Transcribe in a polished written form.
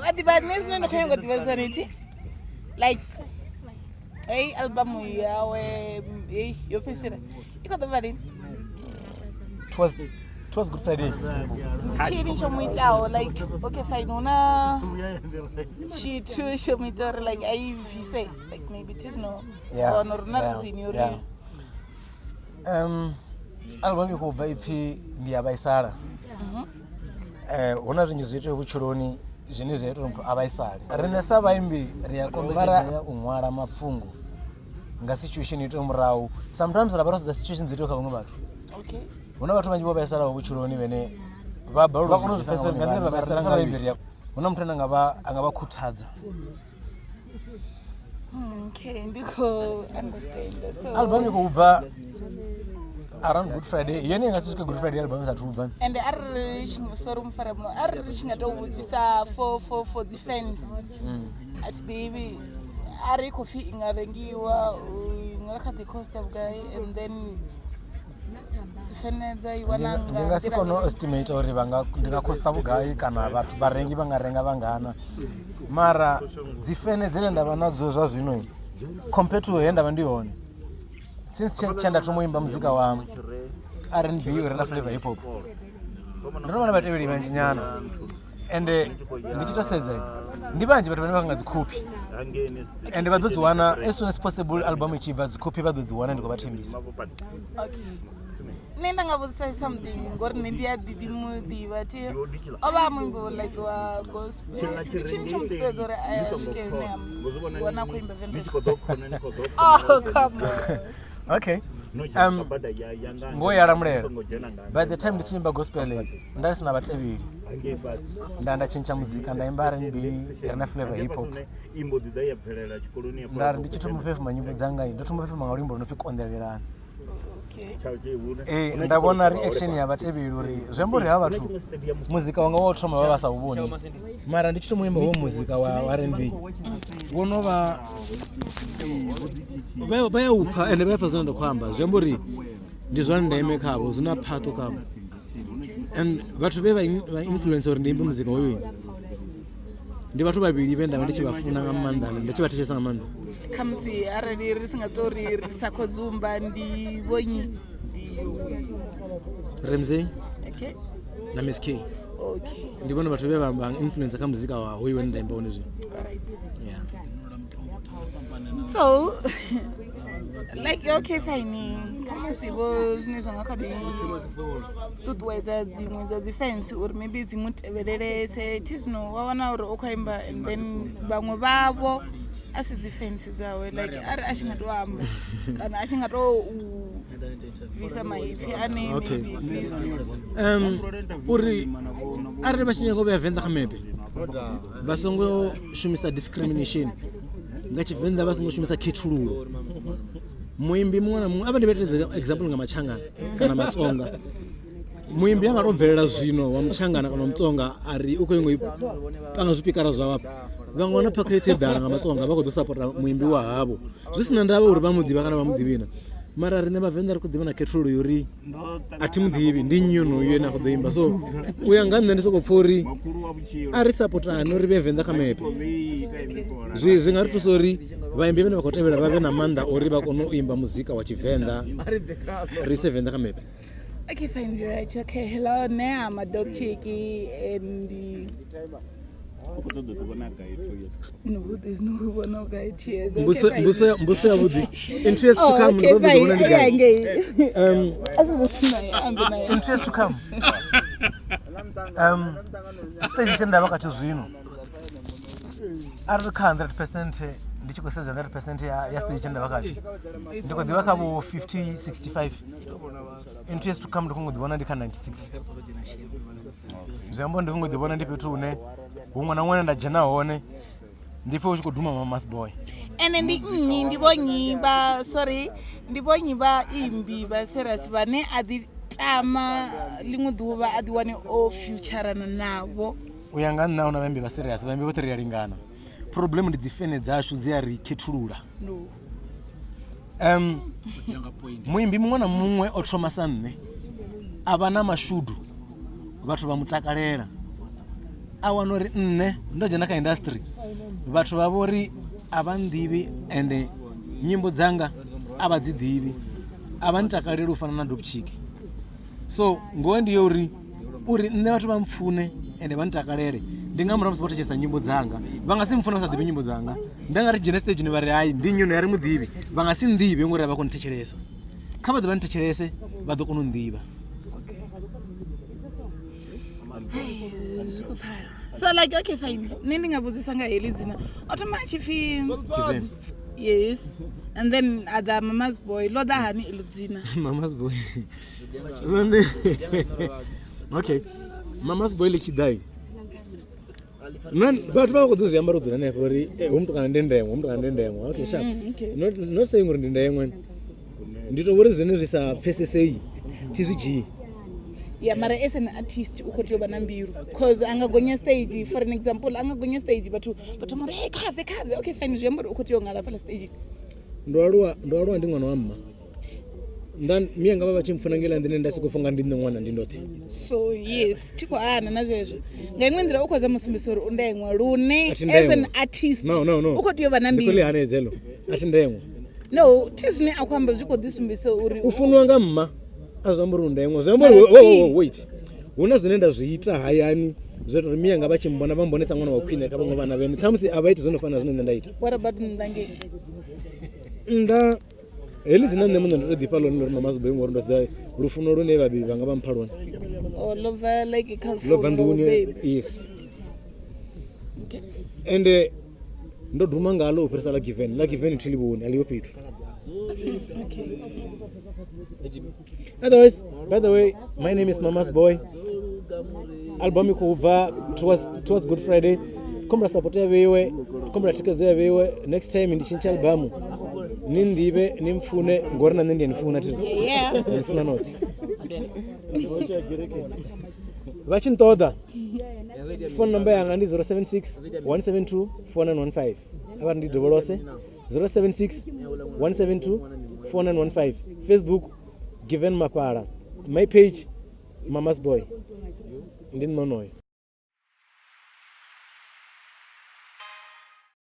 Wa ḓivha nṋe zwine ndo khou nyanga u ḓivha zwone thi like heyi album yawe heyi yo fhedzisela i khou ḓo bva lini? It was Good Friday. Ndi tshini tsho mu itaho like okay fine hu na tshithu tsho mu ita uri like a i bvise like maybe thi zwino wana uri hu na reason yo uri Album i khou bva ipfhi ndi ya vhaisala. Hu na zwinzhi zwi iteaho vhutshiloni zwine zwa ita uri muthu a vhaisale. Riṋe sa vhaimbi ri a kombetshedzea u ṅwala mafhungo nga situation yo iteaho murahu, sometimes ra vha ro sedza situation dzo iteaho kha vhaṅwe vhathu. Hu na vhathu vhanzhi vho vhaisalaho vhutshiloni vhane vha balelwa vha kona u zwi pfesesa nga nḓila vha vhaisala ngayo. Vhaimbi ri a hu na muthu ane a nga vha khuthadza. Okay, ndi khou understand. So Album i khou bva around Good Friday, yone i nga si swike Good Friday album i sathu bva. And arali ri tshi, sorry mufare muno, arali ri tshi nga tou vhudzisa for dzi fans, a thi ḓivhi arali i khou pfhi i nga rengiwa i nga kha ḓi costa vhugai, and then dzi fene dza i wana Ndi nga si kone u estimate uri vha nga ndi nga costa vhugai kana vhathu vharengi vha nga renga vhangana, mara dzi fene dzine nda vha nadzo zwa zwino compared to he nda vha ndi hone since tshe nda thoma u imba muzika wa R&B u re na flavor hip hop, ndo no vha na vhatevheli vhanzhi nyana. Ende ndi tshi to sedza ndi vhanzhi vhathu vhane vha nga dzi khophi ende vha ḓo dzi wana as soon as possible album i tshi bva, dzi khophi vha ḓo dzi wana, ndi khou vha thembisa. Okay, nṋe nda nga vhudzisa something ngori nṋe ndi a ḓi mu ḓivha thi, o vha a muimbi like wa gospel, ndi tshini tsho mu ṱuṱuwedza uri a swike hune a wana a khou imba venḓa? Oh, come on. Okay, ngoho ya lamulela, by the time ndi tshi imba gospel nda ndi sina vhatevheli, nda tshintsha muzika nda imba R&B i re na flavor hip hop. Nda ri ndi tshi thoma u performa nyimbo dzanga, ndo thoma u performa nga luimbo lu no pfi Konḓelelani. Ee, nda vhona reaction ya vhatevheli uri zwi amba uri havha vhathu muzika wanga wa u thoma vha vha sa u vhoni, mara ndi tshi thoma u imba wo muzika wa R&B vho no vha vha ya u pfha ende vha ya pfha zwine nda khou amba. Zwi amba uri ndi zwa ndeme khavho, zwi na phaṱho khavho. And vhathu vhe vha influence uri ndi imbe muzika hoyu ndi vhathu vhavhili vhe nda vha ndi tshi vha funa nga maanḓa, ndi tshi vha thetshelesa nga maanḓa. Khamusi arali ri si nga tou ri ri sa khou dzumba, ndi vhonyi ndi Ramsey na Miss K. Ndi vhone vhathu vhe vha influence kha muzika wa hoyu wene nda imba wone zwino. Yeah. So like okay fine, khamusi vho zwine zwa nga kha ḓi ṱuṱuwedza dziṅwe dza dzi fans uri maybe dzi mu tevhelelese thi, zwino wa wana uri u khou imba and then vhaṅwe vhavho a si dzi fans dzawe, like ari a tshi nga to amba kana a tshi nga to u bvisa maipfi ane maybe please. Uri arali vha tshi nyaga u vhea venḓa kha mepe vha songo shumisa discrimination nga tshivenḓa, vha songo shumisa khethululo. Muimbi muṅwe na muṅwe, a vha ndi vhetedze example nga Matshangana kana Matsonga, muimbi a nga to bvelela zwino wa Mutshangana kana wa Mutsonga a ri u khou nyanga u panga zwipikara zwawe afha, vha nga wana phakha yoṱhe ḓala nga Matsonga vha khou ḓo sapota muimbi wa havho zwi si na ndavha uri vha mu ḓivha kana vha mu ḓivhi na. Mara riṋe vhavenḓa ri khou ḓivha na khethululo yo uri a thi muḓivhi, ndi nnyi onoyu ane a khou ḓo imba. So u ya nga nṋe ndi soko pfha uri a ri sapotane uri vhe venḓa kha mepe, zwi nga ri thusa uri vhaimbi vhane vha khou tevhela vha vhe na maanḓa uri vha kone u imba muzika wa tshivenḓa, ri ise venḓa kha mepe. Okay, fine, you're right. Okay, hello, nṋe I'm a dope chicky and no, there's no one no guy tears. Okay, Mbuso fine. mbuso ya vhuḓi interest to Oh, come, okay, ndo ḓo vhona ndi fine. gai. Ngei. Asizonaye, ambe naye. Interest to come, stage tshe nda vha khatsho zwino, arali kha 100% ndi tshi khou sedza 100% ya stage tshe nda vha khatsho, ndi khou ḓivha kha vho 50 65. Interest to come ndi khou ḓi vhona ndi kha 96, zwi amba ndi khou ḓi vhona ndi fhethu hune huṅwe na huṅwe nda dzhena hone ndi pfhe hu tshi khou duma Mamas Boy. Ene ndi nnyi, ndi vhonnyi vha, sorry, ndi vhonnyi vha imbi vha serious vhane a ḓi tama ḽiṅwe ḓuvha a ḓi wane o futurana navho? U ya nga nṋe ahuna vhaimbi vha serious, vhaimbi vhoṱhe ri a lingana. Problem ndi dzi fene dzashu dzi a ri khethulula. No. Muimbi muṅwe na muṅwe o thoma sa nṋe a vha na mashudu vhathu vha mu takalela. A wana uri nṋe ndo dzhena kha industry vhathu vha vho ri a vha nḓivhi ende nyimbo dzanga a vha dzi ḓivhi a vha ntakaleli u fana na Dopchick. So ngoho ndi ya uri uri nṋe vhathu vha mpfune ende vha ntakalele ndi nga murahu ha musi vho thetshelesa nyimbo dzanga, vha nga si mpfune vha sa ḓivhi nyimbo dzanga nda nga ri dzhena stagini vha ri hai ndi nnyi honoyo a ri muḓivhi vha nga si nḓivhe ngori a vha khou nthetshelesa. Kha vha ḓe vha nthetshelese vha ḓo kona u nḓivha. Zwi khou pfala. So like okay fine nṋe ndi nga vhudzisa nga heḽi dzina o thoma a tshi pfhi yes and then other mama's boy ḽo ḓa hani iḽi dzina? Mama's boy Nṋe okay mama's boy ḽi tshi ḓa nṋe vhathu vha vha khou ḓi zwi amba ro dzula hanefho uri eh, hoyu mutukana ndi ndeṅwa hoyu mutukana ndi ndeṅwa okay sharp not, not saying uri ndi ndeṅwa ndi to vhori zwine zwi sa pfesesei thi zwi dzhii. Ya mara as an artist u khou tea u vha na mbilu cause a nga gonya stage, for an example a nga gonya stage vhathu vha thoma uri hey khave khave okay fine zwi amba uri u khou tea u ṅala hafhaḽa stage. Ndo aluwa ndo aluwa ndi ṅwana wa mma nda mianga vha vha tshi mpfuna ngeḽa nḓila nda sokou funga ndi nṋe ṅwana ndi ndoṱhe. So yes thi khou hana na zwezwo nga iṅwe nḓila u khou zama u sumbedzisa uri u ndeṅwa lune as an artist no, no, no. u khou tea u vha na Ndi khou mbilu. ḽi hanedza heḽo a thi ndeṅwa. No thi zwine a khou amba zwi khou ḓi sumbedzisa uri U funwa nga mma a zwi amba uri u ndeṅwa zwi amba uri Mara oh, oh, oh, still. wait hu na zwine nda zwi ita hayani zwo ita uri mianga vha tshi mbona vha mbone sa ṅwana wa khwine kha vhaṅwe vhana vhene ṱhamusi a vha iti zwo no fana na zwine nṋe nda ita. What about nnḓa ngei? Nnḓa heḽi dzina nṋe muṋe ndo to ḓifha ḽone uri mama's boy ngori ndo sedza lufuno lune vhabebi vhanga vha mpha lwone. Oh, ḽo bva like kha ḽo bva lufuno lwa nḓuni vhubebi. yes Okay. ende ndo duma ngalo u fhirisa ḽa given ḽa given thi ḽi vhoni a ḽiho fhethu. Okay. Otherwise, by the way, my name is Mama's Boy. Album i khou bva towards Good Friday. Khombela support ya vheiwe, khombela thikhedzo ya vheiwe. Next time ndi tshintsha album. Ni nḓivhe, ni mpfune ngori na nṋe ndi a ni funa thi. Yeah. Ni funa noṱhe. Vha tshi nṱoḓa, phone number yanga ndi 076 172 4915. A vha ri ndi dovholose 076 172 4915. Facebook Given Mafhala, my page Mama's Boy. Ndi nṋe onoyo.